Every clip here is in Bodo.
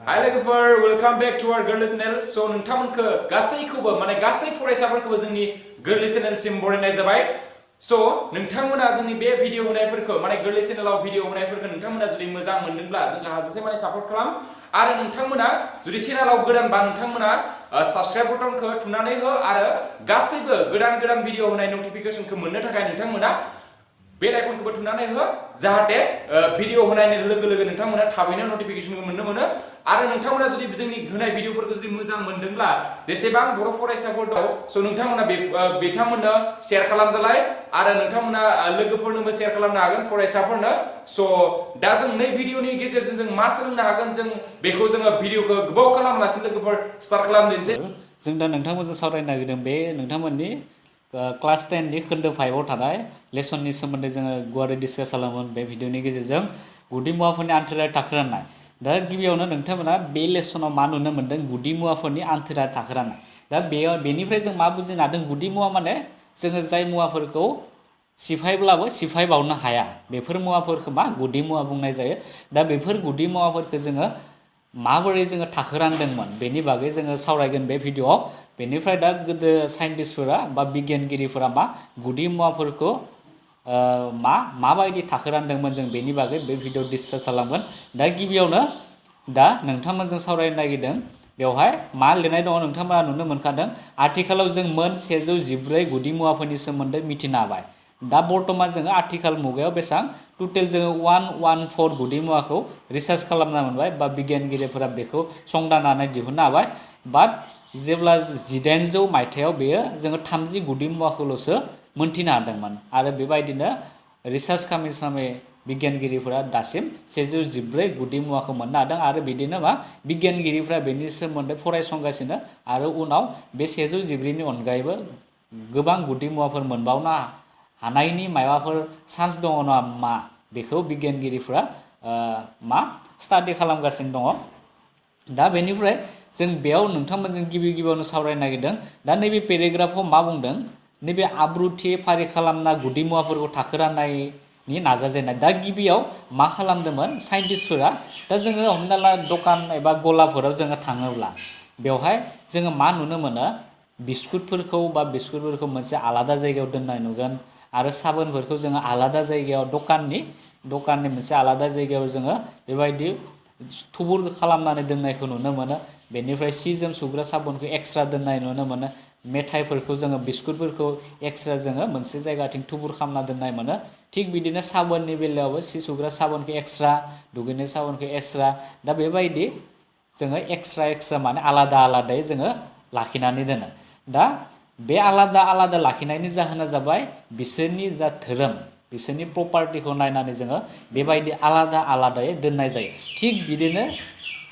Hi लोगोफोर वेलकाम बैक टू आवर गोरलै चैनल सो नोंथांमोनखौ गासैखौबो माने गासै फरायसाफोरखौबो जोंनि गोरलै चैनलसिम बरायनाय जाबाय सो नोंथांमोना जोंनि बे भिडिअ होनायफोरखौ माने गोरलै चैनेलाव भिडिअ होनायफोरखौ नोंथांमोना जुदि मोजां मोनदोंब्ला जोंखौ हाजासे माने सापर्ट खालाम आरो नोंथांमोना जुदि चैनेलाव गोदानबा नोंथांमोना साबस्क्राइब बटनखौ थुनानै हो आरो गासैबो गोदान गोदान भिडिअ होनाय नटिफिकेशनखौ मोननो थाखाय नोंथांमोना बेल आइकनखौबो थुनानै हो जाहाथे भिडिअ होनायनि लोगो लोगो नोंथांमोना थाबैनो नटिफिकेशनखौ मोननो मोनो आरो नोंथांमोना जुदि जोंनि होनाय भिडिअफोरखौ जुदि मोजां मोनदोंब्ला जेसेबां बर' फरायसाफोर दं सो नोंथांमोना बिथांमोननो शेयार खालामजालाय आरो नोंथांमोना लोगोफोरनोबो शेयार खालामनो हागोन फरायसाफोरनो सो दा जों नै भिडिअनि गेजेरजों जों मा सोलोंनो हागोन जों बेखौ जोङो भिडिअखौ गोबाव खालामालासिनो लोगोफोर स्टार्ट खालामदिनोसै जों दा नोंथांमोनजों सावरायनो नागिरदों बे नोंथांमोननि क्लास 10 नि खोन्दो 5 आव थानाय लेसननि सोमोन्दै जोङो गुवारै डिसकास खालामोन बे भिडिअनि गेजेरजों गुदि मुवाफोरनि आन्थोरारि थाखो राननाय दा गिबियावनो नोंथांमोना बे लेसनाव मा नुनो मोन्दों गुदि मुवाफोरनि आन्थोरारि थाखो राननाय दा बेनिफ्राय जों मा बुजिनो हादों गुदि मुवा माने जोङो जाय मुवाफोरखौ सिफायब्लाबो सिफायबावनो हाया बेफोर मुवाफोरखौ मा गुदि मुवा बुंनाय जायो दा बेफोर गुदि मुवाफोरखौ जोङो माबोरै जोङो थाखो रानदोंमोन बेनि बागै जोङो सावरायगोन बे भिडिअआव बेनिफ्राय दा गोदो साइन्टिस्टफोरा बा बिगियानगिरिफोरा मा गुदि मुवाफोरखौ माबायदि थाखो रानदोंमोन जों बेनि बागै बे भिडिअआव डिसकास खालामगोन दा गिबियावनो दा नोंथांमोनजों सावरायनो नागिरदों बेवहाय मा लिरनाय दङ नोंथांमोना नुनो मोनखादों आथिखालाव जों मोन 114 गुदि मुवाफोरनि सोमोन्दै मिथिनो हाबाय दा बर्तमान जोङो आथिखाल मुगायाव बेसेबां टोटेल जोङो 114 गुदि मुवाखौ रिसार्च खालामना मोनबाय बा बिगियानगिरिफोरा बेखौ संदाननानै दिहुननो हाबाय बाट जेब्ला 1800 मायथाइयाव बेयो जोङो 30 गुदि मुवाखौल'सो मोनथिनो हादोंमोन आरो बेबायदिनो रिसार्च खालामै बिगियानगिरिफोरा दासिम 114 गुदि मुवाखौ मोननो हादों आरो बिदिनो मा बिगियानगिरिफोरा बेनि सोमोन्दै फरायसंगासिनो आरो उनाव बे 114 नि अनगायैबो गोबां गुदि मुवाफोर मोनबावनो हानायनि माबाफोर चान्स दङ नामा बेखौ बिगियानगिरिफोरा मा स्टाडि खालामगासिनो दङ दा बेनिफ्राय जों बेयाव नोंथांमोनजों गिबियावनो सावरायनो नागिरदों दा नैबे पेराग्राफाव मा बुंदों नैबे आब्रुथि फारि खालामना गुदि मुवाफोरखौ थाखो राननायनि नाजाजेननाय दा गिबियाव मा खालामदोंमोन साइन्टिस्टफोरा दा जोङो हमना ला दखान एबा गलाफोराव जोङो थाङोब्ला बेवहाय जोङो मा नुनो मोनो बिस्कुटफोरखौ मोनसे आलादा जायगायाव दोननाय नुगोन आरो साबोनफोरखौ जोङो आलादा जायगायाव दखाननि मोनसे आलादा जायगायाव जोङो बेबायदि थुबुर खालामनानै दोननायखौ नुनो मोनो बेनिफ्राय सि जोम सुग्रा साबोनखौ एक्सट्रा दोननाय नुनो मोनो मेथाइफोरखौ जोङो बिस्कुटफोरखौ एक्सट्रा जोङो मोनसे जायगाथिं थुबुर खालामना दोननाय मोनो थिग बिदिनो साबोननि बेलायावबो सि सुग्रा साबोनखौ एक्सट्रा दुगैनाय साबोनखौ एक्सट्रा दा बेबायदि जोङो एक्सट्रा माने आलादा आलादायै जोङो लाखिनानै दोनो दा बे आलादा लाखिनायनि जाहोना जाबाय बिसोरनि जा धोरोम बिसोरनि प्रपार्टिखौ नायनानै जोङो बेबायदि आलादायै दोननाय जायो थिग बिदिनो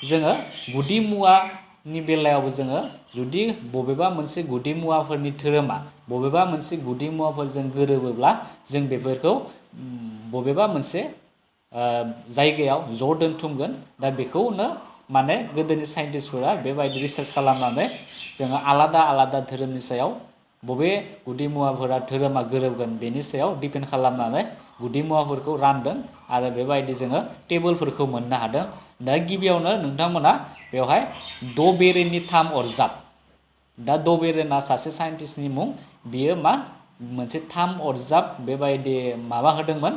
जोङो गुदि मुवानि बेलायावबो जोङो जुदि बबेबा मोनसे गुदि मुवाफोरनि धोरोमा बबेबा मोनसे गुदि मुवाफोरजों गोरोबोब्ला जों बेफोरखौ बबेबा मोनसे जायगायाव ज' दोनथुमगोन दा बेखौनो माने गोदोनि साइन्टिस्टफोरा बेबायदि रिसार्च खालामनानै जोङो आलादा धोरोमनि सायाव बबे गुदि मुवाफोरा धोरोमा गोरोबगोन बेनि सायाव डिपेन्ड खालामनानै गुदि मुवाफोरखौ रानदों आरो बेबायदि जोङो टेबोलफोरखौ मोननो हादों दा गिबियावनो नोंथांमोना बेवहाय द' बेरेननि 3 अरजाब दा द' बेरेना सासे साइन्टिस्टनि मुं बियो मा मोनसे 3 अरजाब बेबायदि माबा होदोंमोन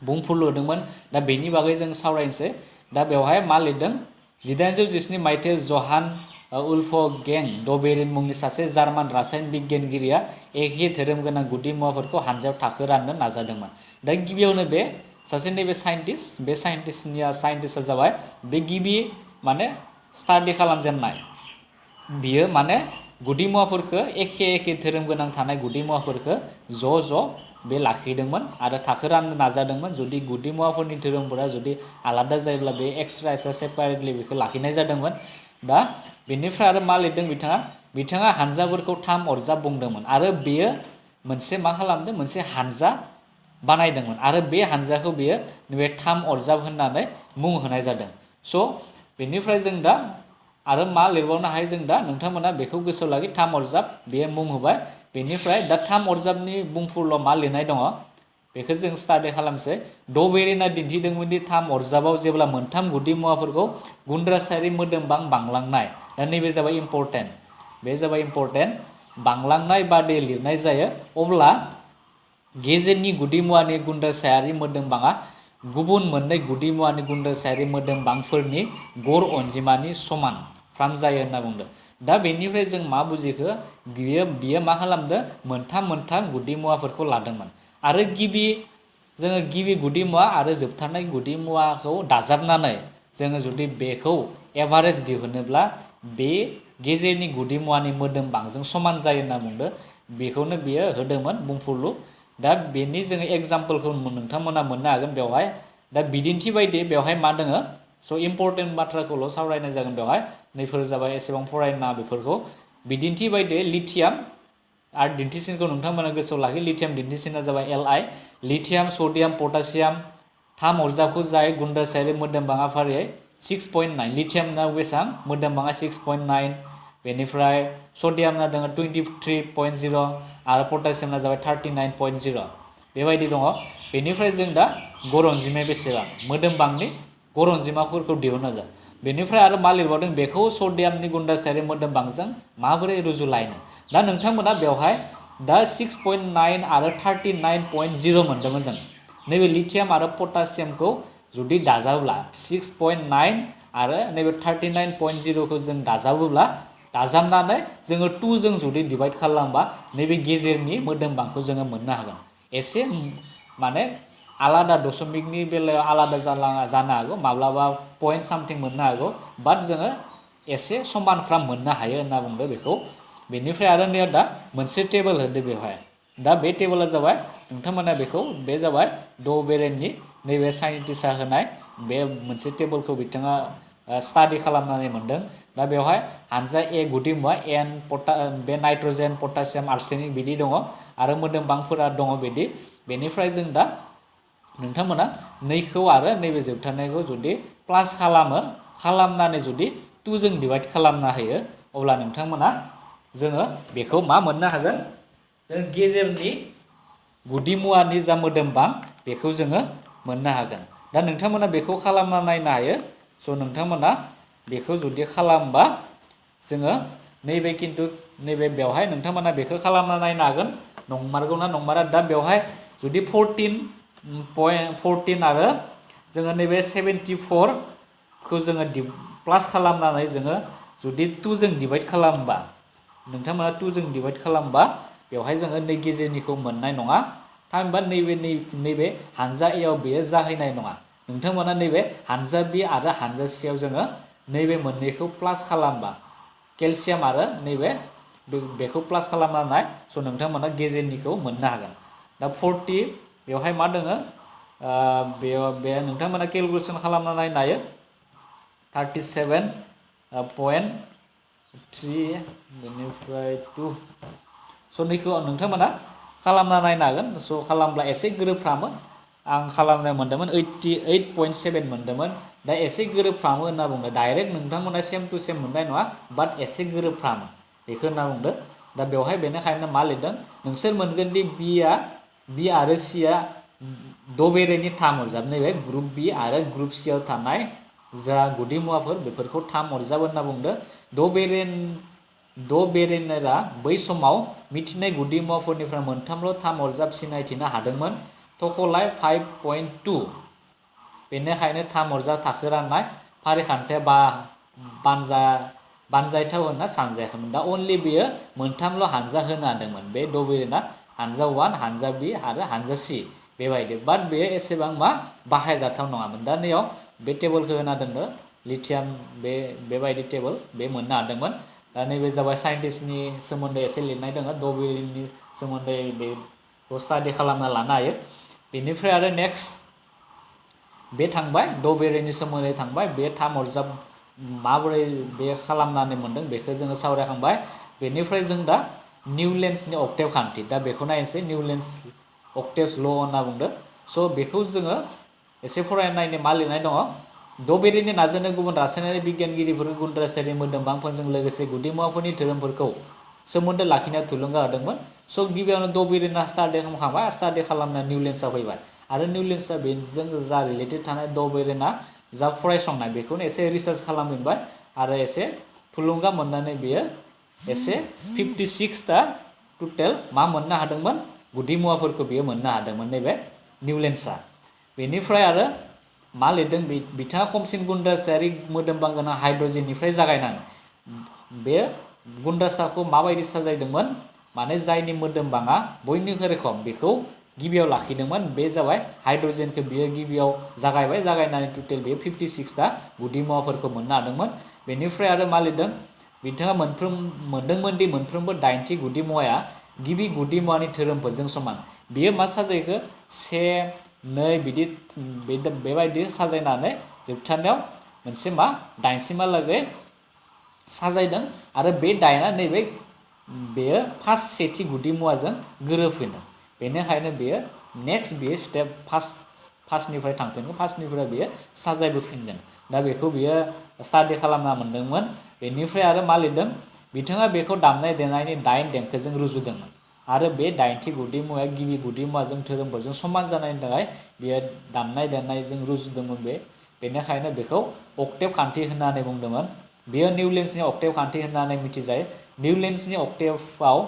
बुंफुरलु होदोंमोन दा बेनि बागै जों सावरायनोसै दा बेवहाय मा लिरदों 1817 मायथाइयाव जहान उल्फगेंग द' बेरेन मुंनि सासे जार्मान रासायन बिगियानगिरिया एखे धोरोम गोनां गुदि मुवाफोरखौ हानजायाव थाखो राननो नाजादोंमोन दा गिबियावनो बे सासे नैबे साइन्टिस्टआ जाबाय बे गिबि माने स्टाडि खालामजेननाय बियो माने गुदि मुवाफोरखौ एखे धोरोम गोनां थानाय गुदि मुवाफोरखौ ज' बे लाखिदोंमोन आरो थाखो राननो नाजादोंमोन जुदि गुदि मुवाफोरनि धोरोमफोरा जुदि आलादा जायोब्ला बे एक्सट्रा सेपारेटलि बेखौ लाखिनाय जादोंमोन दा बेनिफ्राय आरो मा लिरदों बिथाङा हानजाफोरखौ 3 अरजाब बुंदोंमोन आरो बेयो मोनसे मा खालामदों मोनसे हानजा बानायदोंमोन आरो बे हानजाखौ बियो नैबे 3 अरजाब होननानै मुं होनाय जादों स' बेनिफ्राय जों दा आरो मा लिरबावनो हायो जों दा नोंथांमोना बेखौ गोसोआव लाखि 3 अरजाब बे मुं होबाय बेनिफ्राय दा 3 अरजाबनि बुंफुरलुआव मा लिरनाय दङ बेखौ जों स्टाडि खालामसै डबेरेनआ दिन्थिदोंमोन दि थाम अरजाबाव जेब्ला मोनथाम गुदि मुवाफोरखौ गुन्द्रासायारि मोदोमबां बांलांनाय दा नैबे जाबाय इम्परटेन्ट बे जाबाय इम्परटेन्ट बांलांनाय बादि लिरनाय जायो अब्ला गेजेरनि गुदि मुवानि गुन्द्रासायारि मोदोमबाङा गुबुन मोननै गुदि मुवानि गुन्द्रासायारि मोदोमबांफोरनि गड़ अनजिमानि समान फ्राम जायो होनना बुंदों दा बेनिफ्राय जों मा बुजिखो बियो मा खालामदों मोनथाम गुदि मुवाफोरखौ लादोंमोन आरो जोङो गिबि गुदि मुवा आरो जोबथारनाय गुदि मुवाखौ दाजाबनानै जोङो जुदि बेखौ एभारेज दिहुनोब्ला बे गेजेरनि गुदि मुवानि मोदोमबांजों समान जायो होनना बुंदों बेखौनो बियो होदोंमोन बुंफुरलु दा बेनि जोङो एग्जाम्पलखौ नोंथांमोना मोननो हागोन बेवहाय दा बिदिन्थि बायदि बेवहाय मा दोङो स' इम्परटेन्ट बाथ्राखौल' सावरायनाय जागोन बेवहाय नैफोर जाबाय एसेबां फरायना बेफोरखौ बिदिन्थि बायदि लिथियाम आरो दिन्थिसिनखौ नोंथांमोना गोसोआव लाखि लिथियाम दिन्थिसिना जाबाय Li लिथियाम सडियाम पटासियाम थाम अरजाबखौ जाय गुन्द्रासायारि मोदोमबाङा फारियै 6.9 लिथियामना बेसेबां मोदोमबाङा 6.9 बेनिफ्राय सडियामना दङ 23.0 आरो पटासियामना जाबाय 39.0 बेबायदि दङ बेनिफ्राय जों दा गड़ अनजिमाया बेसेबां मोदोमबांनि गड़ अनजिमाफोरखौ दिहुननो जा बेनिफ्राय आरो मा लिरबावदों बेखौ सडियामनि गुन्द्रासायारि मोदोमबांजों माबोरै रुजुलायनो दा नोंथांमोना बेवहाय दा 6.9 आरो 39.0 मोनदोंमोन जों नैबे लिथियाम आरो पटासियामखौ जुदि दाजाबोब्ला 6.9 आरो नैबे 39.0 खौ जों दाजाबनानै जोङो 2 जों जुदि डिभाइड खालामबा नैबे गेजेरनि मोदोमबांखौ जोङो मोननो हागोन एसे माने आलादा दशमिकनि बेलायाव आलादा जानो हागौ माब्लाबा पइन्ट सामथिं मोननो हागौ बाट जोङो एसे समानफ्राम मोननो हायो होनना बुंदों बेखौ बेनिफ्राय आरो नै दा मोनसे टेबोल होदो बेवहाय दा बे टेबोला जाबाय नोंथांमोना बेखौ बे जाबाय डबेरेननि नैबे साइन्टिस्टआ होनाय बे मोनसे टेबोलखौ बिथाङा स्टाडि खालामनानै मोनदों दा बेवहाय हानजा ए गुदि मुवा एन बे नाइट्रजेन पटासियाम आर्सेनिक बिदि दङ आरो मोदोमबांफोरा दङ बिदि बेनिफ्राय जों दा नोंथांमोना नैखौ आरो नैबे जोबथारनायखौ जुदि प्लास खालामनानै जुदि 2 जों डिभाइड खालामना होयो अब्ला नोंथांमोना जोङो बेखौ मा मोननो हागोन जों गेजेरनि गुदि मुवानि जा मोदोमबां बेखौ जोङो मोननो हागोन दा नोंथांमोना बेखौ खालामना नायनो हायो स' नोंथांमोना बेखौ जुदि खालामबा जोङो नैबे खिन्थु नैबे बेवहाय नोंथांमोना बेखौ खालामना नायनो हागोन नंमारगौना नंमारा दा बेवहाय जुदि 14 आरो जोङो नैबे 74 खौ जोङो प्लास खालामनानै जोङो जुदि 2 जों डिभाइड खालामबा नोंथांमोना 2 जों डिभाइड खालामबा बेवहाय जोङो नै गेजेरनिखौ मोननाय नङा थामहिनबा नैबे हानजा एआव बेयो जाहैनाय नङा नोंथांमोना नैबे हानजा बी आरो हानजा सीआव जोङो नैबे मोननैखौ प्लास खालामबा केलसियाम आरो नैबे बेखौ प्लास खालामनानै स' नोंथांमोना गेजेरनिखौ मोननो हागोन दा 40 बेवहाय मा दोङो बे नोंथांमोना केलकुलेसन खालामना नायनो हायो 37.3 बेनिफ्राय 2 स' नैखौ नोंथांमोना खालामना नायनो हागोन स' खालामब्ला एसे गोरोबफ्रामो आं खालामनाय मोन्दोंमोन 88.7 मोन्दोंमोन दा एसे गोरोबफ्रामो होनना बुंदों डाइरेक्ट नोंथांमोना सेम टु सेम मोननाय नङा बाट एसे गोरोबफ्रामो बेखौ होनना बुंदों दा बेवहाय बेनिखायनो मा लिरदों नोंसोर मोनगोन दि बी आरो सीआ डबेरेननि थाम अरजाब नैबे ग्रुप बी आरो ग्रुप सीआव थानाय जा गुदि मुवाफोर बेफोरखौ थाम अरजाब होनना बुंदों डबेरेनरा बै समाव मिथिनाय गुदि मुवाफोरनिफ्राय मोनथामल' थाम अरजाब सिनायथिनो हादोंमोन थखलाय 5.2 बेनिखायनो थाम अरजाब थाखो राननाय फारिखान्थिया बानजायथाव होनना सानजायाखैमोन दा अनलि बेयो मोनथामल' हानजा होनो हादोंमोन बे डबेरेनआ हानजा 1 हानजा बी आरो हानजा सी बेबायदि बाट बेयो एसेबां बाहायजाथाव नङामोन दा नैयाव बे टेबोलखौ होना दोनदों लिथियाम बेबायदि टेबोल बे मोननो हादोंमोन दा नैबे जाबाय साइन्टिस्टनि सोमोन्दै एसे लिरनाय दङ डबेरेननि सोमोन्दै बेखौ स्टाडि खालामना लानो हायो बेनिफ्राय आरो नेक्स्ट बे थांबाय डबेरेननि सोमोन्दै थांबाय बे थाम अरजाब माबोरै बे खालामनानै मोन्दों बेखौ जोङो सावरायखांबाय बेनिफ्राय जों दा निउलेन्सनि अक्टेभ खान्थि दा बेखौ नायनोसै निउलेन्स octaves ल' होनना बुंदों स' बेखौ जोङो एसे फरायनायनि मा लिरनाय दङ डबेरेननि नाजानाय गुबुन रासायनारि बिगियानगिरिफोरखौ गुन्द्रासायारि मोदोमबांफोरजों लोगोसे गुदि मुवाफोरनि धोरोमफोरखौ सोमोन्दो लाखिनायाव थुलुंगा होदोंमोन स' गिबियावनो द'बेरेना स्टाडि खालामखांबाय स्टाडि खालामना निउलेन्सआव फैबाय आरो निउलेन्सआ बेजों जा रिलेटेड थानाय द'बेरेना जा फरायसंनाय बेखौनो एसे रिसार्च खालामफिनबाय आरो एसे थुलुंगा मोननानै बेयो एसे 56टा टटेल मा मोननो हादोंमोन गुदि मुवाफोरखौ बेयो मोननो हादोंमोन नैबे निउलेन्सआ बेनिफ्राय आरो मा लिरदों बिथाङा खमसिन गुन्दासायारि मोदोम बांगोना हाइड्रजेननिफ्राय जागायनानै बे गुन्दासाखौ माबायदि साजायदोंमोन माने जायनि मोदोम बाङा बयनिख्रुइ खम बेखौ गिबियाव लाखिदोंमोन बे जाबाय हाइड्रजेनखौ बियो गिबियाव जागायबाय जागायनानै टटेल बेयो 56टा गुदि मुवाफोरखौ मोननो हादोंमोन बेनिफ्राय आरो मा लिरदों बिथाङा मोनदोंमोन दि मोनफ्रोमबो 8थि गुदि मुवाया गिबि गुदि मुवानि धोरोमफोरजों समान बियो मा साजायखो 1 2 बिदि बेबायदि साजायनानै जोबथारनायाव मोनसे मा 8सिमहालागै साजायदों आरो बे 8आ नैबे बेयो फार्स्ट सेथि गुदि मुवाजों गोरोबफिनो बेनिखायनो बेयो नेक्स्ट बेयो स्टेप फार्स्टनिफ्राय थांफिनगोन फार्स्टनिफ्राय बेयो साजायबोफिनगोन दा बेखौ बियो स्टाडि खालामना मोनदोंमोन बेनिफ्राय आरो मा लिरदों बिथाङा बेखौ दामनाय देनायनि 8 देंखोजों रुजुदोंमोन आरो बे 8थि गुदि मुवाया गिबि गुदि मुवाजों धोरोमफोरजों समान जानायनि थाखाय बियो दामनाय देनायजों रुजुदोंमोन बेनिखायनो बेखौ अक्टेव खान्थि होननानै बुंदोंमोन बेयो निउलेन्सनि अक्टेव खान्थि होननानै मिथिजायो निउलेन्सनि अक्टेवआव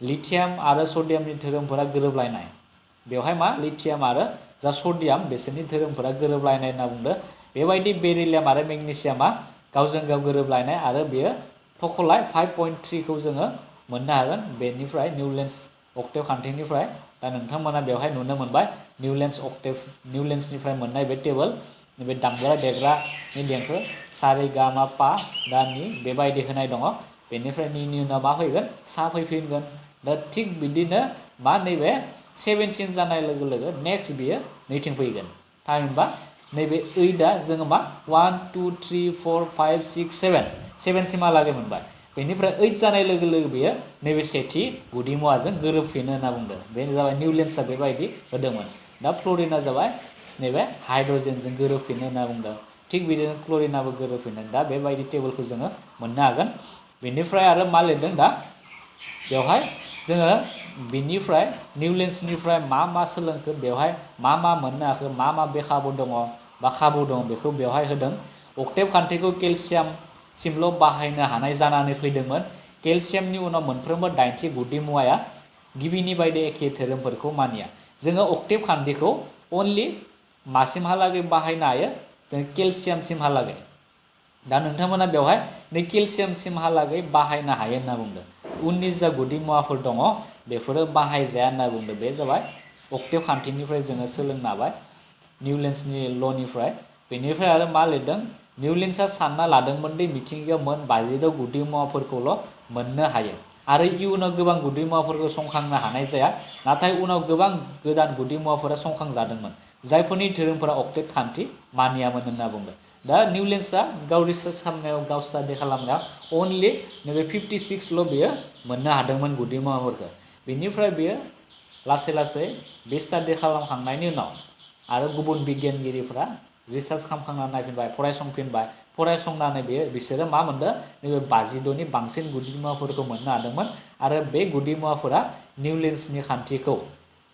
लिथियाम आरो सडियामनि धोरोमफोरा गोरोबलायनाय बेवहाय मा लिथियाम आरो जा सडियाम बिसोरनि धोरोमफोरा गोरोबलायनाय होनना बुंदों बेबायदि बेरिलियाम आरो मेगनेसियामा गावजों गाव गोरोबलायनाय आरो बेयो थखलाय 5.3खौ जोङो मोननो हागोन बेनिफ्राय निउलेन्स अक्टेव खान्थिनिफ्राय दा नोंथांमोना बेवहाय नुनो मोनबाय निउलेन्सनिफ्राय मोननाय बे टेबोल बे दामग्रा देग्रानि देंखो सारे गा मा पा दानि बेबायदि होनाय दङ बेनिफ्राय निनि उनाव मा फैगोन सा फैफिनगोन दा थिग बिदिनो मा नैबे 7सिम जानाय लोगो लोगो नेक्स्ट बियो नैथिं फैगोन थामहिनबा नैबे 8आ जोङो मा 1 2 3 4 5 6 7 7सिमहालागै मोनबाय बेनिफ्राय 8 जानाय लोगो लोगो बेयो नैबे सेथि गुदि मुवाजों गोरोबफिनो होनना बुंदों बेनो जाबाय निउलेन्सआ बेबायदि होदोंमोन दा फ्ल'रिना जाबाय नैबे हाइड्रजेनजों गोरोबफिनो होनना बुंदों थिग बिदिनो क्ल'रिनाबो गोरोबफिनो दा बेबायदि टेबोलखौ जोङो मोननो हागोन बेनिफ्राय आरो मा लिरदों दा बेवहाय जोङो बिनिफ्राय निउलेन्सनिफ्राय मा सोलोंखो बेवहाय मा मोननो हाखो मा बे खाबु दङ बा खाबु दं बेखौ बेवहाय होदों अक्टेव खान्थिखौ केलसियामसिमल' बाहायनो हानाय जानानै फैदोंमोन केलसियामनि उनाव मोनफ्रोमबो 8थि गुदि मुवाया गिबिनि बायदि एखे धोरोमफोरखौ मानिया जोङो अक्टेव खान्थिखौ अनलि मासिमहालागै बाहायनो हायो जों केलसियामसिमहालागै दा नोंथांमोना बेवहाय नै केलसियामसिमहालागै बाहायनो हायो होनना बुंदों उननि जा गुदि मुवाफोर दङ बेफोरो बाहायजाया होनना बुंदों बे जाबाय अक्टेव खान्थिनिफ्राय जोङो सोलोंनो हाबाय निउलेन्सनि ल'निफ्राय बेनिफ्राय आरो मा लिरदों निउलेन्सआ सानना लादोंमोन दि मिथिंगायाव मोन 56 गुदि मुवाफोरखौल' मोननो हायो आरो इयुनाव गोबां गुदि मुवाफोरखौ संखांनो हानाय जाया नाथाय उनाव गोबां गोदान गुदि मुवाफोरा संखांजादोंमोन जायफोरनि धोरोमफोरा अक्टेट खान्थि मानियामोन होनना बुंदों दा निउलेन्सआ गाव रिसार्च खालामनायाव गाव स्टाडि खालामनायाव अनलि नैबे 56ल' बेयो मोननो हादोंमोन गुदि मुवाफोरखौ बेनिफ्राय बेयो लासै लासै बे स्टाडि खालामखांनायनि उनाव आरो गुबुन बिगियानगिरिफ्रा रिसार्च खालामखांनानै नायफिनबाय फरायसंनानै बिसोरो मा मोनदों नैबे 52नि बांसिन गुदि मुवाफोरखौ मोननो हादोंमोन आरो बे गुदि मुवाफोरा निउलेन्सनि खान्थिखौ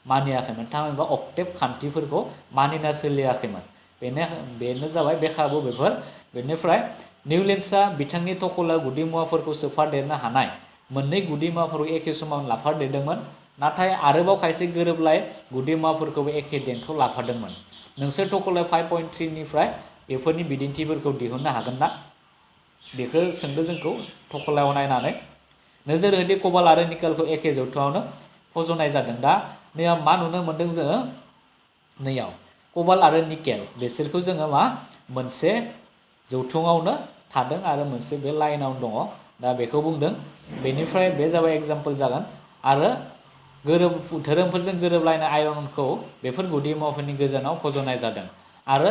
मानियाखैमोन थामहिनबा अक्टेव खान्थिफोरखौ मानिना सोलियाखैमोन बेनो जाबाय बे खाबु बेफोर बेनिफ्राय निउलेन्सआ बिथांनि थखला गुदि मुवाफोरखौ सोफादेरनो हानाय मोननै गुदि मुवाफोरखौ एखे समाव लाफादेरदोंमोन नाथाय आरोबाव खायसे गोरोबलाय गुदि मुवाफोरखौबो एखे देंखोआव लाफादोंमोन नोंसोर थखला 5.3निफ्राय बेफोरनि बिदिन्थिफोरखौ दिहुननो हागोन ना बेखौ सोंदों जोंखौ थखलायाव नायनानै नोजोर होदि कबाल्ट आरो निकेलखौ एखे जौथुआवनो फज'नाय जादों दा नैयाव मा नुनो मोन्दों जोङो नैयाव कबाल्ट आरो निकेल बिसोरखौ जोङो मा मोनसे जौथुआवनो थादों आरो मोनसे बे लाइनाव दङ दा बेखौ बुंदों बेनिफ्राय बे जाबाय एग्जाम्पल जागोन आरो धोरोमफोरजों गोरोबलायनाय आयरनखौ बेफोर गुदि मुवाफोरनि गोजानाव फज'नाय जादों आरो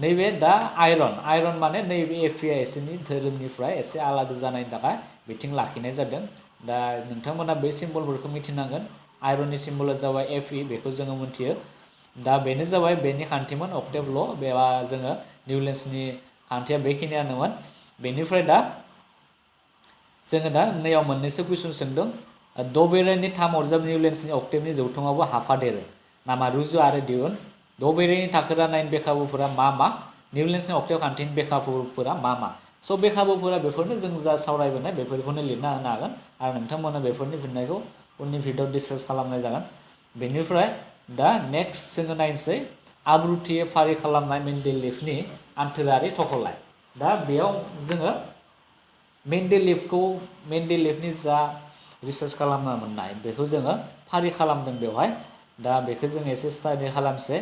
नैबे दा आयरन माने नैबे एफिया एसेनि धोरोमनिफ्राय एसे आलादा जानायनि थाखाय बिथिं लाखिनाय जादों दा नोंथांमोना बे सिम्बलफोरखौ मिथिनांगोन आयरननि सिम्बला जाबाय एफि बेखौ जोङो मिथियो दा बेनो जाबाय बेनि खान्थिमोन अक्टेव ल' बेबा जोङो निउलेन्सनि खान्थिया बेखिनियानोमोन बेनिफ्राय दा जोङो दा नैयाव मोननैसो कुइसन सोंदों द' बेरेनि थाम अरजाब निउलेन्सनि अक्टेभनि जौथुमावबो हाफादेरो नामा रुजु आरो दिहुन द' बेरेनि थाखो राननायनि बेखाबुफोरा मा निउलेन्सनि अक्टेभ खान्थिनि बेखाबुफोरा मा स' बेखाबुफोरा बेफोरनो जों जा सावरायबोनाय बेफोरखौनो लिरना होनो हागोन आरो नोंथांमोना बेफोरनि फिननायखौ उननि भिडिअ डिसकास खालामनाय जागोन। बेनिफ्राय दा नेक्स्ट जोङो नायनोसै आब्रुथियै फारि खालामनाय मेन्डेलिभनि आन्थोरारि थख'लाय। दा बेयाव जोङो मेन्डेलिभनि जा रिसार्च खालामना मोननाय बेखौ जोङो फारि खालामदों बेवहाय। दा बेखौ जों एसे स्टाडि खालामसै।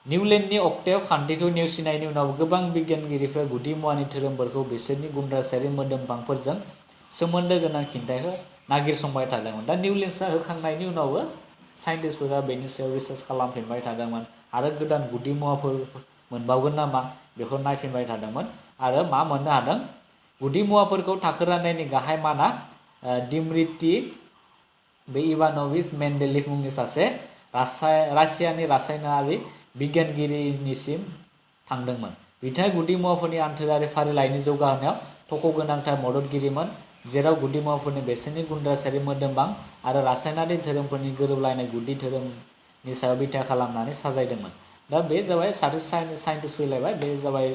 निउलेन्डनि अक्टेभ खान्थिखौ नेवसिनायनि उनाव गोबां बिगियानगिरिफ्रा गुदि मुवानि धोरोमफोरखौ बिसोरनि गुनद्रासायारि मोदोमबांफोरजों सोमोन्दो गोनां खिन्थायखौ नागिरसंबाय थादोंमोन। दा निउलेन्ड्सआ होखांनायनि उनावबो साइन्टिस्टफोरा बेनि सायाव रिसार्च खालामफिनबाय थादोंमोन आरो गोदान गुदि मुवाफोर मोनबावगोन नामा बेखौ नायफिनबाय थादोंमोन आरो मा मोननो हादों गुदि मुवाफोरखौ थाखो राननायनि गाहाय माना दिमित्री बे इभानोविच मेन्डेलिभ मुंनि सासे रासियानि रासायनारि बिगियानगिरिनिसिम थांदोंमोन। बिथाङा गुदि मुवाफोरनि आन्थोरारि फारिलाइनि जौगाहोनायाव थख' गोनांथार मददगिरिमोन जेराव गुदि मुवाफोरनि बेसोरनि गुनद्रासायारि मोदोमबां आरो रासायनारि धोरोमफोरनि गोरोबलायनाय गुदि धोरोमनि सायाव बिथा खालामनानै साजायदोंमोन। दा बे जाबाय सासे साइन्टिस्ट फैलायबाय बे जाबाय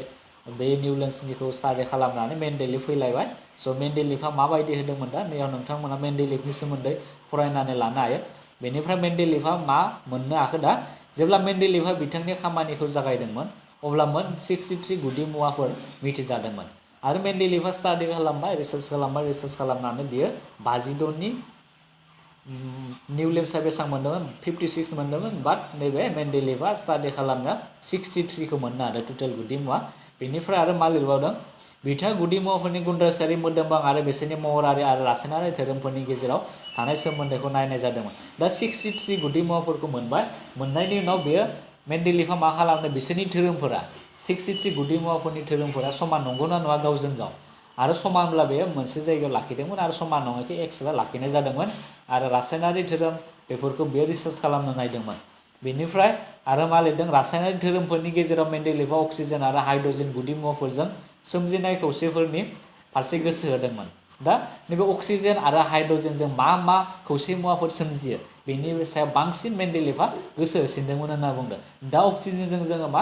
बे निउलेन्ड्सनिखौ स्टाडि खालामनानै मेन्डेलिभ फैलायबाय। स' मेन्डेलिभआ माबायदि होदोंमोन दा नैयाव नोंथांमोना मेन्डेलिभनि सोमोन्दै फरायनानै लानो हायो। बेनिफ्राय मेन्डेलिभआ मा मोननो हाखो दा जेब्ला मेन्डेलिभआ बिथांनि खामानिखौ जागायदोंमोन अब्ला मोन 63 गुदि मुवाफोर मिथिजादोंमोन आरो मेन्डेलिभआ स्टाडि खालामबाय रिसार्च खालामनानै बियो 56नि निउलेन्ड्सआ बेसेबां मोन्दोंमोन 56 मोन्दोंमोन बाट नैबे मेन्डेलिभआ स्टाडि खालामना 63खौ मोननो हादों टटेल गुदि मुवा। बेनिफ्राय आरो मा लिरबावदों बिथाङा गुदि मुवाफोरनि गुनद्रासायारि मोदोमबां आरो बिसोरनि महरारि आरो रासायनारि धोरोमफोरनि गेजेराव थानाय सोमोन्दोखौ नायनाय जादोंमोन। दा 63 गुदि मुवाफोरखौ मोनबाय मोननायनि उनाव बेयो मेन्डेलिभआ मा खालामदों बिसोरनि धोरोमफोरा 63 गुदि मुवाफोरनि धोरोमफोरा समान नंगौना नङा गावजों गाव आरो समानब्ला बेयो मोनसे जायगायाव लाखिदोंमोन आरो समान नङैखौ एक्सट्रा लाखिनाय जादोंमोन आरो रासायनारि धोरोम बेफोरखौ बेयो रिसार्च खालामनो नायदोंमोन। बेनिफ्राय आरो मा लिरदों रासायनारि धोरोमफोरनि गेजेराव मेन्डेलिभआ अक्सिजेन आरो हाइड्रजेन गुदि मुवाफोरजों सोमजिनाय खौसेफोरनि फारसे गोसो होदोंमोन। दा नैबे अक्सिजेन आरो हाइड्रजेनजों मा खौसे मुवाफोर सोमजियो बेनि सायाव बांसिन मेन्डेलिभआ गोसो होसिनदोंमोन होनना बुंदों। दा अक्सिजेनजों जोङो मा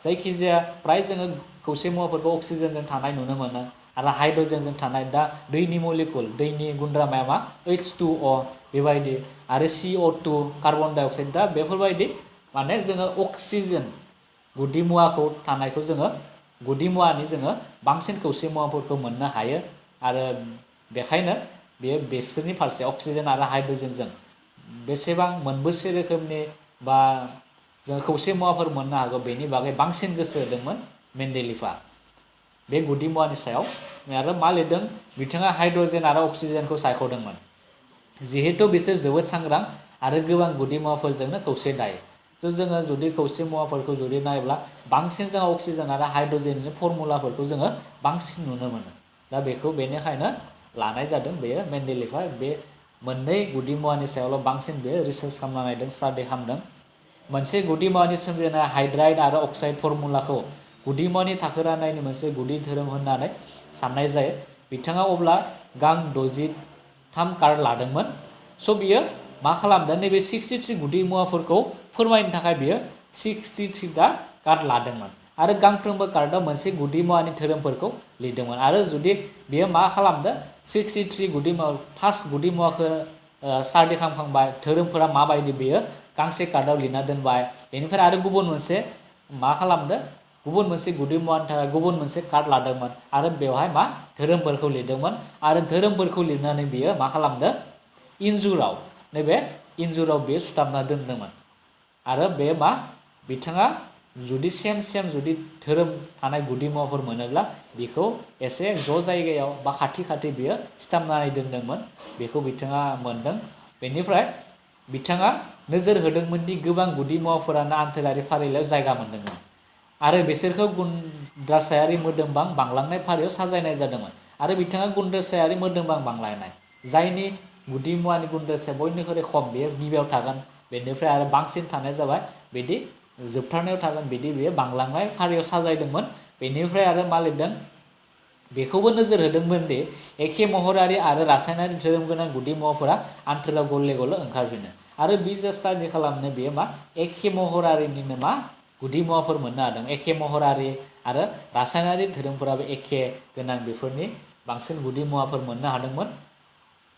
जायखिजाया फ्राय जोङो खौसे मुवाफोरखौ अक्सिजेनजों थानाय नुनो मोनो आरो हाइड्रजेनजों थानाय दा दैनि मलिकुल दैनि गुन्द्रामाया मा H2O बेबायदि आरो CO2 कार्बन डाइ अक्साइड दा बेफोरबायदि माने जोङो अक्सिजेन गुदि मुवाखौ थानायखौ जोङो गुदि मुवानि जोङो बांसिन खौसे मुवाफोरखौ मोननो हायो आरो बेखायनो बेयो बिसोरनि फारसे अक्सिजेन आरो हाइड्रजेनजों बेसेबां मोनबेसे रोखोमनि बा जों खौसे मुवाफोर मोननो हागौ बेनि बागै बांसिन गोसो होदोंमोन मेन्डेलिभआ बे गुदि मुवानि सायाव। आरो मा लिरदों बिथाङा हाइड्रजेन आरो अक्सिजेनखौ सायख'दोंमोन जिहेतु बिसोर जोबोद सांग्रां आरो गोबां गुदि मुवाफोरजोंनो खौसे दायो। जोङो जुदि खौसे मुवाफोरखौ जुदि नायोब्ला बांसिन जों अक्सिजेन आरो हाइड्रजेननि फर्मुलाफोरखौ जोङो बांसिन नुनो मोनो। दा बेखौ बेनिखायनो लानाय जादों बेयो मेन्डेलिभआ बे मोननै गुदि मुवानि सायावल' बांसिन बेयो रिसार्च खालामना नायदों स्टाडि खालामदों। मोनसे गुदि मुवानि सोमजिनाय हाइड्राइड आरो अक्साइड फर्मुलाखौ गुदि मुवानि थाखो राननायनि मोनसे गुदि धोरोम होननानै साननाय जायो। बिथाङा अब्ला गां 63 कार्ड लादोंमोन। स' बियो मा खालामदों नैबे 63 गुदि मुवाफोरखौ फोरमायनो थाखाय बियो 63 दा कार्ड लादोंमोन आरो गांफ्रोमबो कार्डआव मोनसे गुदि मुवानि धोरोमफोरखौ लिरदोंमोन आरो जुदि बियो मा खालामदों 63 गुदि मुवा फार्स्ट गुदि मुवाखौ स्टाडि खालामखांबाय धोरोमफोरा माबायदि बेयो गांसे कार्डआव लिरना दोनबाय। बेनिफ्राय आरो गुबुन मोनसे मा खालामदों गुबुन मोनसे गुदि मुवानि थाखाय गुबुन मोनसे कार्ड लादोंमोन आरो बेवहाय मा धोरोमफोरखौ लिरदोंमोन आरो धोरोमफोरखौ लिरनानै बियो मा खालामदों इन्जुराव नैबे इन्जुराव बियो सुथाबना दोनदोंमोन आरो बे मा बिथाङा जुदि सेम जुदि धोरोम थानाय गुदि मुवाफोर मोनोब्ला बेखौ एसे ज' जायगायाव बा खाथि बियो सिथाबनानै दोनदोंमोन बेखौ बिथाङा मोनदों। बेनिफ्राय बिथाङा नोजोर होदोंमोन दि गोबां गुदि मुवाफोरानो आन्थोरारि फारिलाइयाव जायगा मोनदोंमोन आरो बिसोरखौ गुनद्रासायारि मोदोमबां बांलांनाय फारियाव साजायनाय जादोंमोन आरो बिथाङा गुनद्रासायारि मोदोमबां बांलांनाय जायनि गुदि मुवानि गुनद्रासाया बयनिख्रुइ खम बेयो गिबियाव थागोन बेनिफ्राय आरो बांसिन थानाय जाबाय बिदि जोबथारनायाव थागोन बिदि बेयो बांलांनाय फारियाव साजायदोंमोन। बेनिफ्राय आरो मा लिरदों बेखौबो नोजोर होदोंमोन दि एखे महरारि आरो रासायनारि धोरोम गोनां गुदि मुवाफोरा आन्थोराव गले गले ओंखारफिनो आरो बिजा स्टाडि खालामनो बेयो मा एखे महरारिनिनो मा गुदि मुवाफोर मोननो हादों एखे महरारि आरो रासायनारि धोरोमफोराबो एखे गोनां बेफोरनि बांसिन गुदि मुवाफोर मोननो हादोंमोन।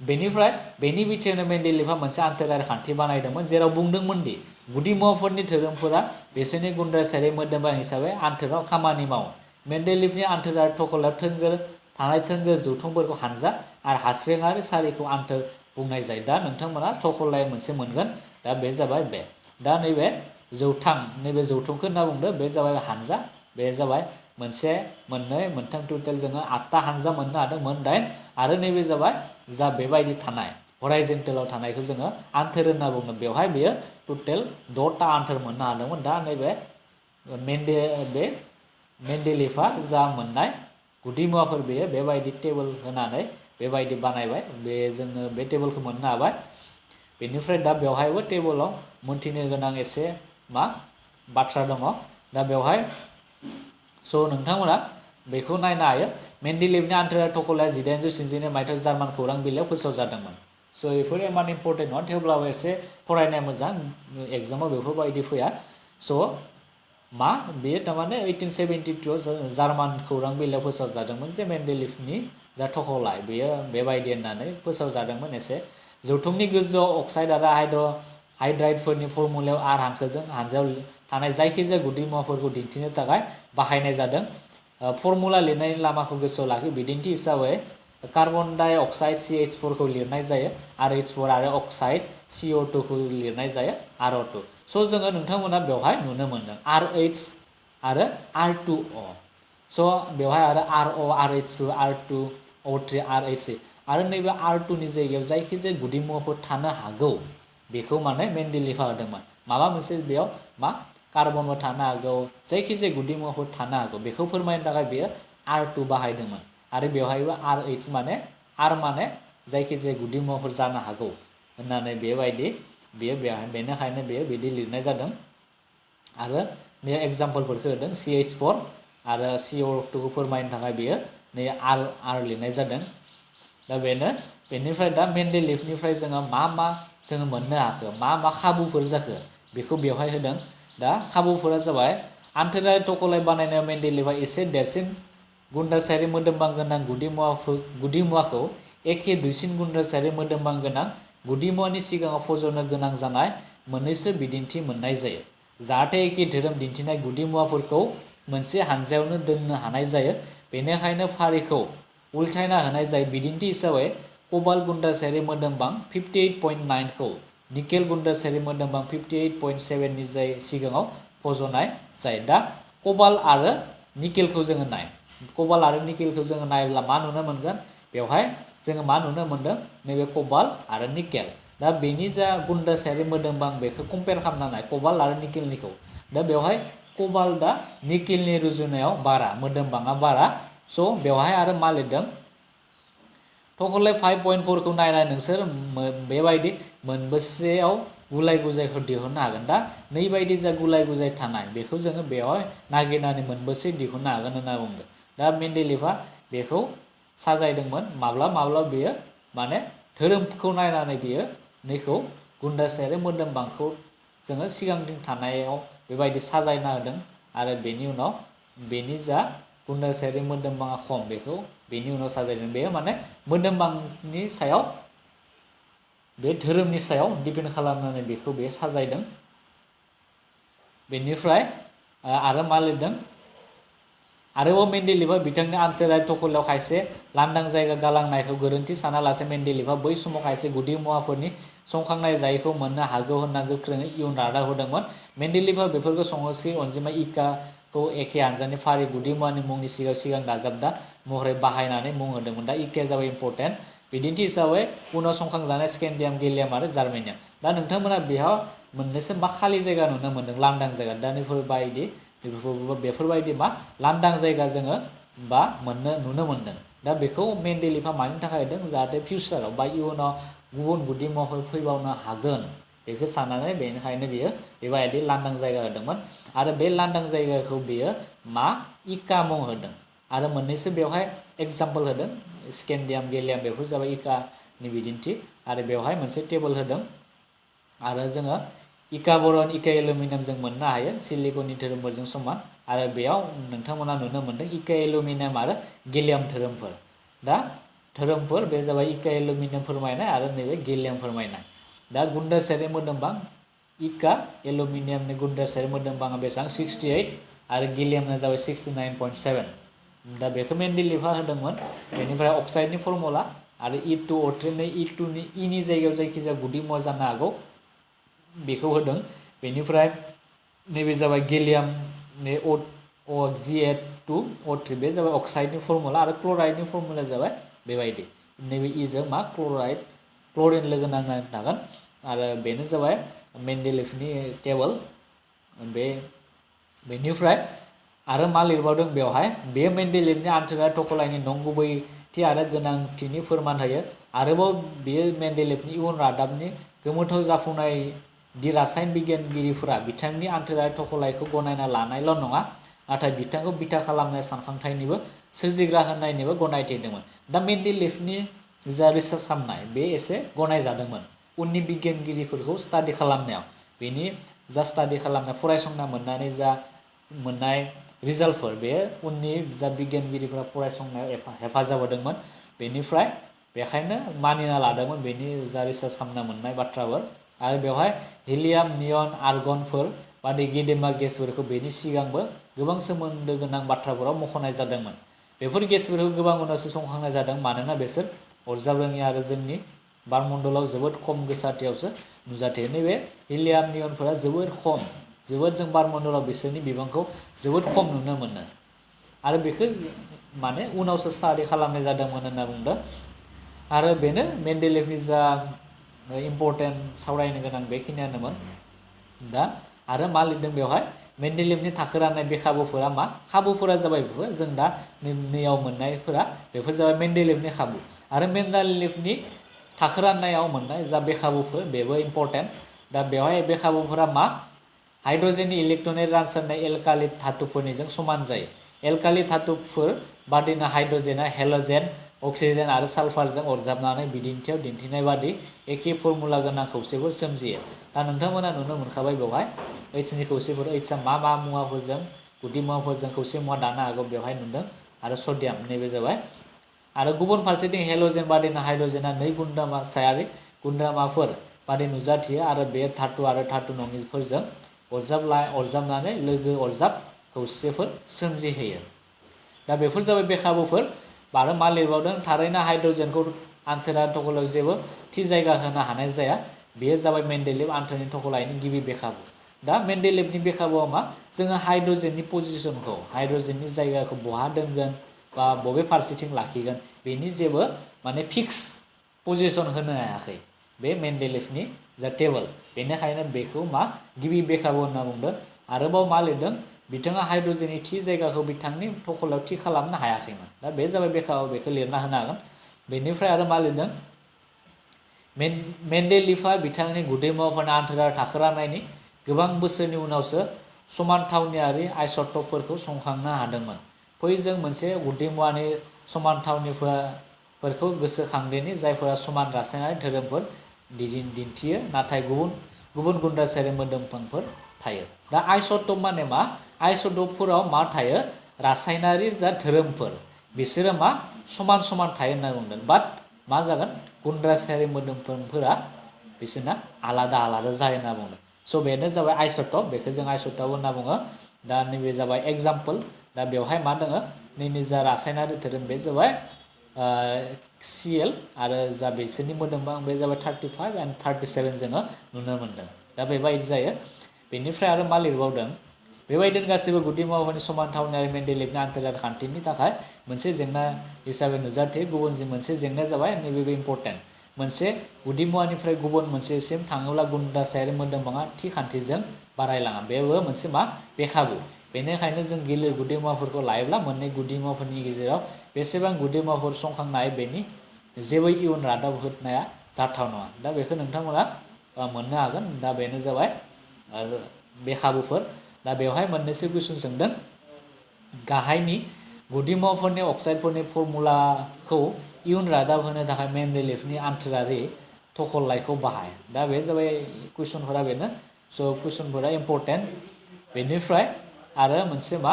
बेनिफ्राय बेनि बिथिङावनो मेन्डेलिभआ मोनसे आन्थोरारि खान्थि बानायदोंमोन जेराव बुंदोंमोन दि गुदि मुवाफोरनि धोरोमफोरा बिसोरनि गुनद्रासायारि मोदोमबां हिसाबै आन्थोराव खामानि मावो। मेन्डेलिभनि आन्थोरारि थखलायाव थोंगोर थानाय थोंगोर जौथुमफोरखौ हानजा आरो हास्रेङारि सारिखौ आन्थोर बुंनाय जायो। दा नोंथांमोना थखलाया मोनसे मोनगोन दा बे जाबाय बे दा नैबे नैबे जौथुमखौ होनना बुंदों बे जाबाय हानजा बे जाबाय मोनसे मोननै मोनथाम टटेल जोङो 8टा हानजा मोननो हादों मोन 8 आरो नैबे जाबाय जा बेबायदि थानाय हराइजन्टेलाव थानायखौ जोङो आन्थोर होनना बुङो बेवहाय बेयो टटेल 6टा आन्थोर मोननो हादोंमोन। दा नैबे मेन्डेलिभआ जा मोननाय गुदि मुवाफोर बेयो बेबायदि टेबोल होनानै बेबायदि बानायबाय बे जोङो बे टेबोलखौ मोननो हाबाय। बेनिफ्राय दा बेवहायबो टेबोलाव मोनथिनो गोनां एसे मा बाथ्रा दङ दा बेवहाय नोंथांमोना बेखौ नायनो हायो मेन्डेलिभनि आन्थोरारि थखलाया 1892 मायथाइयाव जार्मान खौरां बिलाइयाव फोसावजादोंमोन। बेफोर इमान इम्पर्टेन्ट नङा थेवब्लाबो एसे फरायनाया मोजां एग्जामाव बेफोरबायदि फैया। मा बेयो थारमाने 1872 जार्मान खौरां बिलाइयाव फोसावजादोंमोन जे मेन्डेलिभनि जा थखलाय बेयो बेबायदि होननानै फोसावजादोंमोन। एसे जौथुमनि गोजौआव अक्साइड आरो हाइड्राइडफोरनि फर्मुलायाव आर हांखोजों हानजायाव थानाय जायखिजाया गुदि मुवाफोरखौ दिन्थिनो थाखाय बाहायनाय जादों। फर्मुला लिरनायनि लामाखौ गोसोआव लाखि बिदिन्थि हिसाबै कार्बन डाइ अक्साइड CH4 खौ लिरनाय जायो RH4 आरो अक्साइड CO2 खौ लिरनाय जायो RO2। जोङो नोंथांमोना बेवहाय नुनो मोनदों RH आरो R2O। बेवहाय आरो RO RH2 R2 O3 RH आरो नैबे R2 नि जायगायाव जायखिजाया गुदि मुवाफोर थानो हागौ बेखौ माने मेन्डेलिभआ होदोंमोन। माबा मोनसे बेयाव मा कार्बनबो थानो हागौ जायखिजाया गुदि मुवाफोर थानो हागौ बेखौ फोरमायनो थाखाय बेयो R2 बाहायदोंमोन आरो बेवहायबो RH माने R माने जायखिजाया गुदि मुवाफोर जानो हागौ होननानै बेबायदि बेयो बेनिखायनो बेयो बिदि लिरनाय जादों। आरो नै एग्जाम्पलफोरखौ होदों CH4 आरो CO2 खौ फोरमायनो थाखाय बेयो नै R लिरनाय जादों। दा बेनिफ्राय दा मेन्डेलिभनिफ्राय जोङो मा जोङो मोननो हाखो मा खाबुफोर जाखो बेखौ बेवहाय होदों। दा खाबुफोरा जाबाय आन्थोरारि थखलाय बानायनायाव मेन्डेलिभआ एसे देरसिन गुनद्रासायारि मोदोमबां गोनां गुदि मुवाखौ एखे दुइसिन गुनद्रासायारि मोदोमबां गोनां गुदि मुवानि सिगाङाव फज'नो गोनां जानाय मोननैसो बिदिन्थि मोननाय जायो जाहाथे एखे धोरोम दिन्थिनाय गुदि मुवाफोरखौ मोनसे हानजायावनो दोननो हानाय जायो। बेनिखायनो फारिखौ उल्थायना होनाय जायो। बिदिन्थि हिसाबै कबाल्ट गुनद्रासायारि मोदोमबां 58.9 खौ निकेल गुनद्रासायारि मोदोमबां 58.7 नि सिगाङाव फज'नाय जायो। दा कबाल्ट आरो निकेलखौ जोङो कबाल्ट आरो निकेलखौ जोङो नायोब्ला मा नुनो मोनगोन बेवहाय जोङो मा नुनो मोनदों नैबे कबाल्ट आरो निकेल दा बेनि जा गुनद्रासायारि मोदोमबां बेखौ कम्पेयार खालामनानै कबाल्ट आरो निकेलनिखौ दा बेवहाय कबाल्टआ निकेलनि रुजुनायाव बारा मोदोमबाङा बारा। बेवहाय आरो मा लिरदों थखलाय 5.4 खौ नायनानै नोंसोर बेबायदि मोनबेसेयाव गुलाय गुजायखौ दिहुननो हागोन। दा नैबायदि जा गुलाय गुजाय थानाय बेखौ जोङो बेवहाय नागिरनानै मोनबेसे दिहुननो हागोन होनना बुंदों। दा मेन्डेलिभआ बेखौ साजायदोंमोन माब्ला बेयो माने धोरोमखौ नायनानै बेयो नैखौ गुनद्रासायारि मोदोमबांखौ जोङो सिगांथिं थानायाव बेबायदि साजायना होदों आरो बेनि उनाव बेनि जा गुनद्रासायारि मोदोमबाङा खम बेखौ बेनि उनाव साजायदों। बेयो माने मोदोमबांनि सायाव बे धोरोमनि सायाव दिपेन्ड खालामनानै बेखौ बे साजायदों। बेनिफ्राय आरो मा लिरदों आरोबाव मेन्डेलिभआ बिथांनि आन्थोरारि थखलायाव खायसे लांदां जायगा गालांनायखौ गोरोन्थि सानालासे मेन्डेलिभआ बै समाव खायसे गुदि मुवाफोरनि संखांनाय जायैखौ मोननो हागौ होनना गोख्रोङै इयुन रादाब होदोंमोन। मेन्डेलिभआ बेफोरखौ संस्कृत अनजिमा इकाखौ एखे हानजानि फारि गुदि मुवानि मुंनि सिगां दाजाबदा महरै बाहायनानै मुं होदोंमोन। दा इकाया जाबाय इम्पर्टेन्ट बिदिन्थि हिसाबै उनाव संखांजानाय स्केन्डियाम गेलियाम आरो जार्मेनियाम। दा नोंथांमोना बेयाव मोननैसो मा खालि जायगा नुनो मोनदों लांदां जायगा दा बेफोरबायदि मा लांदां जायगा जोङो नुनो मोनदों। दा बेखौ मेन्डेलिभआ मानि थाखाय होदों जाहाथे फिउचाराव बा इयुनाव गुबुन गुदि मुवाफोर फैबावनो हागोन बेखौ साननानै बेनिखायनो बियो बेबायदि लांदां जायगा होदोंमोन आरो बे लांदां जायगाखौ बियो मा इका मुं होदों आरो मोननैसो बेवहाय एग्जाम्पल होदों स्केन्डियाम गेलियाम बेफोर जाबाय इकानि बिदिन्थि आरो बेवहाय मोनसे टेबोल होदों आरो जोङो इका बरन इका एलुमिनियाम जों मोननो हायो सिलिकननि धोरोमफोरजों समान आरो बेयाव नोंथांमोना नुनो मोनदों इका एलुमिनियाम आरो गेलियाम धोरोमफोर दा धोरोमफोर बे जाबाय इका एलुमिनियाम फोरमायनाय आरो नैबे गेलियाम फोरमायनाय दा गुन्दासायारि मोदोमबां इका एलुमिनियामनि गुन्दासायारि मोदोमबाङा बेसेबां 68 आरो गेलियामना जाबाय 69.7 दा बेखौ मेन्डेलिभआ होदोंमोन बेनिफ्राय अक्साइडनि फर्मुला आरो E2O3 E2 नि इनि जायगायाव जायखिजाया गुदि मुवा जानो हागौ बेखौ होदों बेनिफ्राय नैबे जाबाय गेलियाम Ga2O3 बे जाबाय अक्साइडनि फर्मुला आरो क्लराइडनि फर्मुला जाबाय बेबायदि नैबे इजों मा क्लरिन लोगो नांनानै थागोन आरो बेनो जाबाय मेन्डेलिभनि टेबोल बेनिफ्राय आरो मा लिरबावदों बेवहाय बे मेन्डेलिभनि आन्थोरारि थख'लायनि नंगुबैथि आरो गोनांथिनि फोरमान होयो आरोबाव बेयो मेन्डेलिभनि इयुन रादाबनि गोमोथाव जाफुंनाय दि रासायन बिगियानगिरिफोरा बिथांनि आन्थोरारि थख'लायखौ गनायना लानायल' नङा नाथाय बिथांखौ बिथा खालामनाय सानखांथाइनिबो सोरजिग्रा होननायनिबो गनायथि होदोंमोन दा मेन्डेलिभनि जा रिसार्च खालामनाय बे एसे गनायजादोंमोन उननि बिगियानगिरिफोरखौ स्टाडि खालामनायाव बेनि जा स्टाडि खालामनाय फरायसंना मोननानै जा मोननाय रिजाल्टफोर बे उननि जा बिगियानगिरिफोरा फरायसंनायाव हेफाजाब होदोंमोन बेनिफ्राय बेखायनो मानिना लादोंमोन बेनि जा रिसार्च खालामना मोननाय बाथ्राफोर आरो बेवहाय हिलियाम नियन आर्गनफोर बायदि गेदेमा गेसफोरखौ बेनि सिगांबो गोबां सोमोन्दो गोनां बाथ्राफोराव मख'नाय जादोंमोन बेफोर गेसफोरखौ गोबां उनावसो संखांनाय जादों मानोना बिसोर अरजाब रोङि आरो जोंनि बारमण्डलाव जोबोद खम गोसारथियावसो नुजाथियो नैबे हिलियाम नियनफोरा जोबोद खम जोबोद जों बारमण्डलाव बिसोरनि बिबांखौ जोबोद खम नुनो मोनो आरो बेखौ माने उनावसो स्टाडि खालामनाय जादोंमोन होनना बुंदों आरो बेनो मेन्डेलिभनि जा इम्पर्टेन्ट सावरायनो गोनां बेखिनियानोमोन दा आरो मा लिरदों बेवहाय मेन्डेलिभनि थाखो राननाय बे खाबुफोरा मा खाबुफोरा जाबाय बेफोर जों दा नैयाव मोननायफोरा बेफोर जाबाय मेन्डेलिभनि खाबु आरो मेन्डेलिभनि थाखो राननायाव मोननाय जा बे खाबुफोर बेबो इम्पर्टेन्ट दा बेवहाय बे खाबुफोरा मा हाइड्रजेननि इलेक्ट्रननि रानसारनाय एलकालि धातुफोरनिजों समान जायो एलकालि धातुफोर बादिनो हाइड्रजेना हेल'जेन अक्सिजेन आरो सालफारजों अरजाबनानै बिदिन्थियाव दिन्थिनाय बादि एखे फर्मुला गोनां खौसेफोर सोमजियो दा नोंथांमोना नुनो मोनखाबाय बेवहाय ओइसनि खौसेफोर ओइसआ मा मुवाफोरजों गुदि मुवाफोरजों खौसे मुवा दानो हागौ बेवहाय नुदों आरो सडियाम नैबे जाबाय आरो गुबुन फारसेथिं हेल'जेन बादिनो हाइड्रजेना नै गुन्द्रामासायारि गुन्द्रामाफोर बादि नुजाथियो आरो बे धातु आरो धातु नङिफोरजों अरजाबनानै लोगो अरजाब खौसेफोर सोमजिहोयो दा बेफोर जाबाय बे खाबुफोर आरो मा लिरबावदों थारैनो हाइड्रजेनखौ आन्थोरारि थख'लायाव जेबो थि जायगा होनो हानाय जाया बेयो जाबाय मेन्डेलिभ आन्थोरारि थख'लायनि गिबि बे खाबु दा मेन्डेलिभनि बे खाबुआ मा जोङो हाइड्रजेननि पजिशनखौ हाइड्रजेननि जायगाखौ बहा दोनगोन बा बबे फारसेथिं लाखिगोन बेनि जेबो माने फिक्स पजिशन होनो हायाखै बे मेन्डेलिभनि जा टेबोल बेनिखायनो बेखौ मा गिबि बे खाबु होनना बुंदों आरोबाव मा लिरदों बिथाङा हाइड्रजेननि थि जायगाखौ बिथांनि थख'लायाव थि खालामनो हायाखैमोन दा बे जाबाय बे खाबु बेखौ लिरना होनो हागोन बेनिफ्राय आरो मा लिरदों मेन्डेलिभआ बिथांनि गुदि मुवाफोरनि आन्थोरारि थाखो राननायनि गोबां बोसोरनि उनावसो समानथावनियारि आइसटपफोरखौ संखांनो हादोंमोन फै जों मोनसे गुदि मुवानि समानथावनिफोरखौ गोसोखांदिनि जायफोरा समान रासायनारि धोरोमफोर दिन्थियो नाथाय गुबुन गुन्द्रासायारि मोदोमफोर थायो दा आइसटप माने मा आइसटपफोराव मा थायो रासायनारि जा धोरोमफोर बिसोरो मा समान थायो होनना बुंदों बाट मा जागोन गुन्द्रासायारि मोदोमफोरा बिसोरना आलादा जायो होनना बुंदों स' बेनो जाबाय आइसटप बेखौ जों आइसटप होनना बुङो दा नैबे जाबाय एग्जाम्पल दा बेवहाय मा दङ नैनि जा रासायनारि धोरोम बे जाबाय Cl आरो जा बिसोरनि मोदोमबां बे जाबाय 35 एन्ड 37 जोङो नुनो मोनदों दा बेबायदि जायो बेनिफ्राय आरो मा लिरबावदों बेबायदिनो गासैबो गुदि मुवाफोरनि समानथावनायारि मेन्डेलिभनि आन्थोरारि खान्थिनि थाखाय मोनसे जेंना हिसाबै नुजाथियो गुबुन मोनसे जेंनाया जाबाय नैबेबो इम्पर्टेन्ट मोनसे गुदि मुवानिफ्राय गुबुन मोनसेसिम थाङोब्ला गुन्द्रासायारि मोदोमबाङा थि खान्थिजों बारायलाङा बेबो मोनसे मा बे खाबु बेनिखायनो जों गिलिर गुदि मुवाफोरखौ लायोब्ला मोननै गुदि मुवाफोरनि गेजेराव बेसेबां गुदि मुवाफोर संखांनाय बेनि जेबो इयुन रादाब होनाया जाथाव नङा दा बेखौ नोंथांमोना मोननो हागोन दा बेनो जाबाय बे खाबुफोर दा बेवहाय मोननैसो कुइसन सोंदों गाहायनि गुदिमुवाफोरनि अक्साइडफोरनि फर्मुलाखौ इयुन रादाब होनो थाखाय मेन्डेलिभनि आन्थोरारि थख'लाइखौ बाहाय। दा बे जाबाय कुइसनफोरा बेनो। स' कुइसनफोरा इम्परटेन्ट। बेनिफ्राय आरो मोनसे मा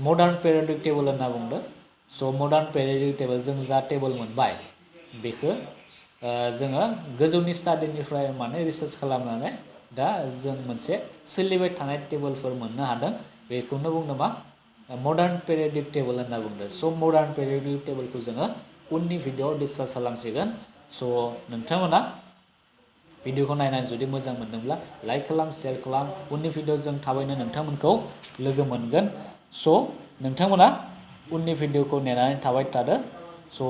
मडार्न पेरियडिक टेबोल होनना बुंदों। स' मडार्न पेरियडिक टेबोल जों जा टेबोल मोनबाय बेखौ जोङो गोजौनि स्टाडिनिफ्राय माने रिसार्च खालामनानै दा जों मोनसे सोलिबाय थानाय टेबोलफोर मोननो हादों। बेखौनो बुंदों मा मडार्न पेरियडिक टेबोल होनना बुंदों। स' मडार्न पेरियडिक टेबोलखौ जोङो उननि भिडिअआव डिसकास खालामसिगोन। स' नोंथांमोना भिडिअखौ नायनानै जुदि मोजां मोनदोंब्ला लाइक खालाम, शेयार खालाम। उननि भिडिअआव जों थाबैनो नोंथांमोनखौ लोगो मोनगोन। स' नोंथांमोना उननि भिडिअखौ नेनानै थाबाय थादो। स'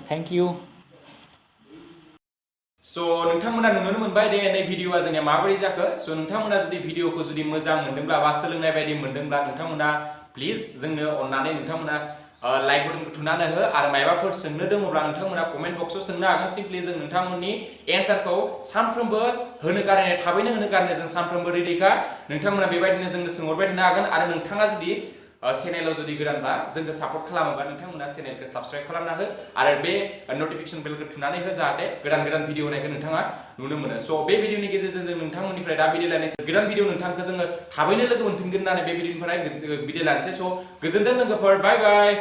थेंक इउ। स' नोंथांमोना नुनो मोनबाय दे नै भिडिअआ जोंनिया माबोरै जाखो। स' नोंथांमोना जुदि भिडिअखौ जुदि मोजां मोनदोंब्ला बा सोलोंनाय बायदि मोनदोंब्ला नोंथांमोना प्लिज जोंनो अननानै नोंथांमोना लाइक बटनखौ थुनानै हो आरो मायबाफोर सोंनो दङब्ला नोंथांमोना कमेन्ट बक्सआव सोंनो हागोन। सिम्पलि जों नोंथांमोननि एन्सारखौ सानफ्रोमबो होनो गारनाय थाबैनो होनो गारनाय जों सानफ्रोमबो रेडिखा। नोंथांमोना बेबायदिनो जोंनो सोंहरबाय थानो हागोन आरो नोंथाङा जुदि चेनेलाव जुदि गोदानबा जोंखौ सापर्ट खालामोबा नोंथांमोना चेनेलखौ साबस्क्राइब खालामना हो आरो बे नटिफिकेसन बेलखौ थुनानै हो जाहाथे गोदान गोदान भिडिअ होनायखौ नोंथाङा नुनो मोनो। स' बे भिडिअनि गेजेरजों जों नोंथांमोननिफ्राय दा बिदाय लानोसै। गोदान भिडिअ नोंथांखौ जोङो थाबैनो लोगो मोनफिनगोन होननानै बे भिडिअनिफ्राय बिदाय लानोसै। स' गोजोन्थों लोगोफोर, बाय बाय।